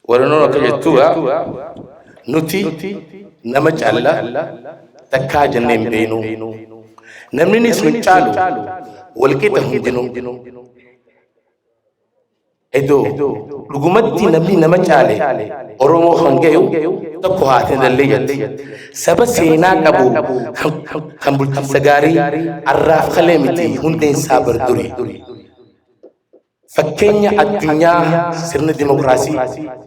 Walaloon akka jettuudha nuti nama caalla takkaa jennee hin beeknu. Namninis nun caalu walqixa hundinuu. Edoo dhugumatti namni nama caale Oromoo kan gayu tokko haati dallee jetti. Saba seenaa qabu kan bulchiinsa gaarii arraaf kalee miti hundeen isaa bar duri. Fakkeenya addunyaa sirni dimokiraasii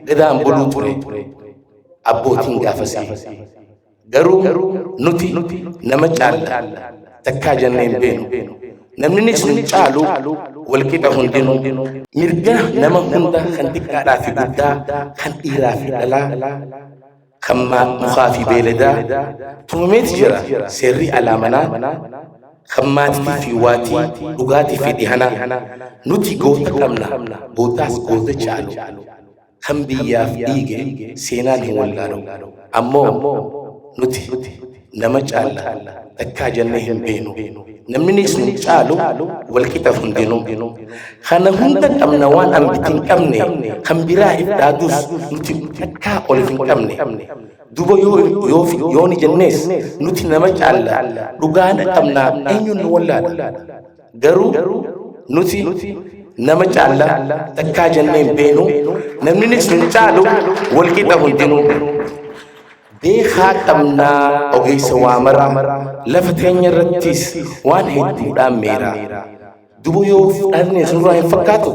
gadaan buluu ture abbootiin gaafasii. Garuu nuti nama caalla takkaa jennee hin beeknu. Namninis nun caalu walqixa hundinuu. Mirga nama hunda kan xiqqaadhaa fi guddaa, kan dhiiraa fi dhalaa, kan mukaa fi beeyladaa tumameeti jira seerri alaa manaa kan maatitii fi waatii dhugaatii fi dhihanaa. Nuti goota qabna gootaas goota caalu. Kan biyyaaf dhiige seenaan hin wallaalu. Ammoo nuti nama caalla takkaa jennee hin beeknu. Namninis nun caalu walqixa hundinuu. Kana hunda qabna waan ambiti hin qabne kan biraa if dhaadus nuti takkaa ol if hin qabne. Duba yoo yoo yoo ni jennees nuti nama caalla dhugaan qabna eenyuun nu wallaala. Garuu nuti nama caalla takkaa jennee hin beeknu namninis nun caalu walqixa hundinuu. Beekaa qabnaa ogeessa waa maraa lafa teenya irrattis waan hedduudhaan meeraa. Duba yoo fudhanne sunirraa hin fakkaatu.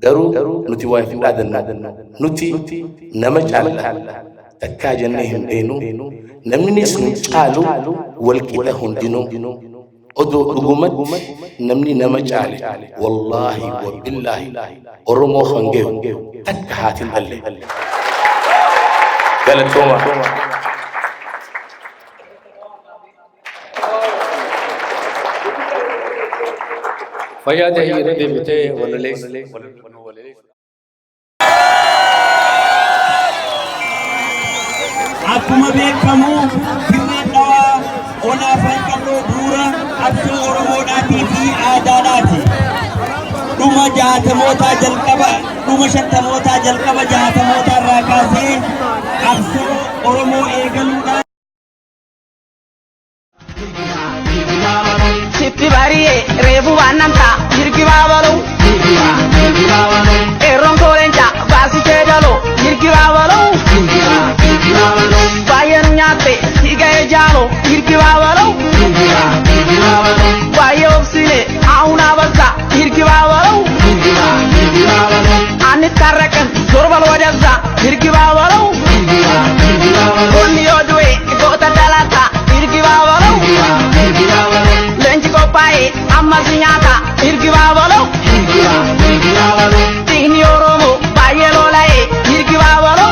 Garuu nuti waa hin dhaadannu. Nuti nama caalla takkaa jennee hin beeknu. Namninis nun caalu walqixa hundinuu. Odoo dhugumatti namni nama caale wallaahi wa billaahi Oromoo kan gayu takka haatiin dhalle. Galatooma. Fayyaa ta'e yeroo deebitee walalees. Akkuma beekamu dirreen dhawaa ona afran qalloo bu'uura qabsoo Oromoodhaatii fi aadaadhaati. Dhuma jaatamootaa jalqaba dhuma shantamootaa jalqaba jaatamootaa irraa kaasee qabsoo Oromoo eegaluudhaan Sitti bari'e reefu waan nan ta'a mirgi baabaluu. Qeerroon koo leenca baasitee daloo mirgi baabaluu. Baay'ee nu nyaatte si ga'ee jaaloo mirgi baabaluu. Baay'ee obsine haa'uun abassa mirgi baabaluu. Anittarraqan zorbal wadazza mirgi baabaluu. Goonni yoo du'e goota dhalata mirgi baabaluu. Leenji qophaa'e ammas nyaata mirgi baabaluu. Dhiigni Oromoo baay'ee lola'e mirgi baabaluu.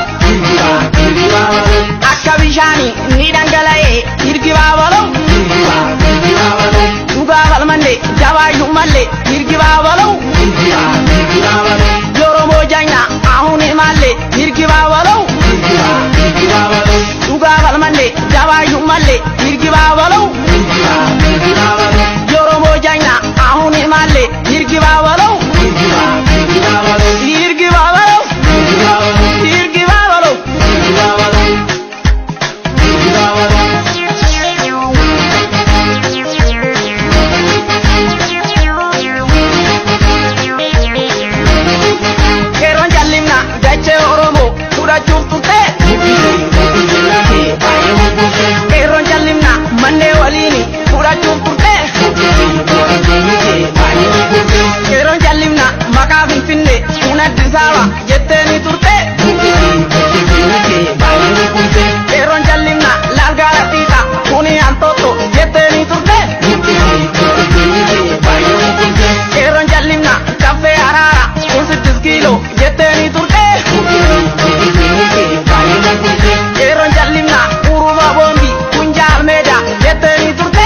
Akka bishaanii ni dhangala'e mirgi baabaluu. Dhugaa falmanne jabaayyuu malle mirgi baabaluu. Yoromoo janya ahun himalle mirgi baabaluu. Dhugaa falmanne jabaayyuu malle mirgi baabaluu. Yoromoo janya ahun himalle mirgi baabaluu. Mirgi baabaluu. Mirgi baabaluu. Qeerroon jallimna dachee Oromoo fudhachuuf turte. Qeerroon jallimna mannee waliini fudhachuuf turte. Qeerroon jallimna maqaa Finfinnee kun Addis Ababa jettee ni turte. Qeerroon jallimna laalgaara xiixa kuni Antootto jettee ni turte. Qeerroon jallimna caffee araara kun 6 kiiloo jettee ni turte. Qeerroon jallimna uruma boombi kun jaalmeeda jettee ni turte.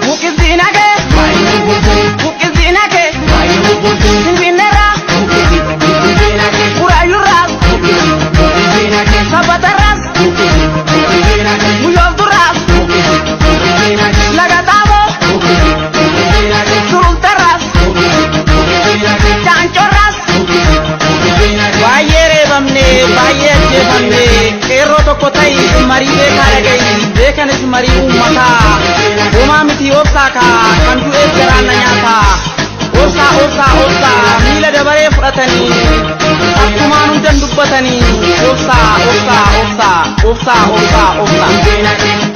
Buqqisiinake buqqisiinake. Tokko ta'i, marii beekaa dhaga'i, beekanis marii uummataa. Homaa miti, obsaa kaa, kan du'eef garaan na nyaataa. Obsaa, obsaa, obsaa, miila dabaree fudhatanii akkumaan hundan dubbatanii. Obsaa, obsaa, obsaa, obsaa, obsaa, obsaa.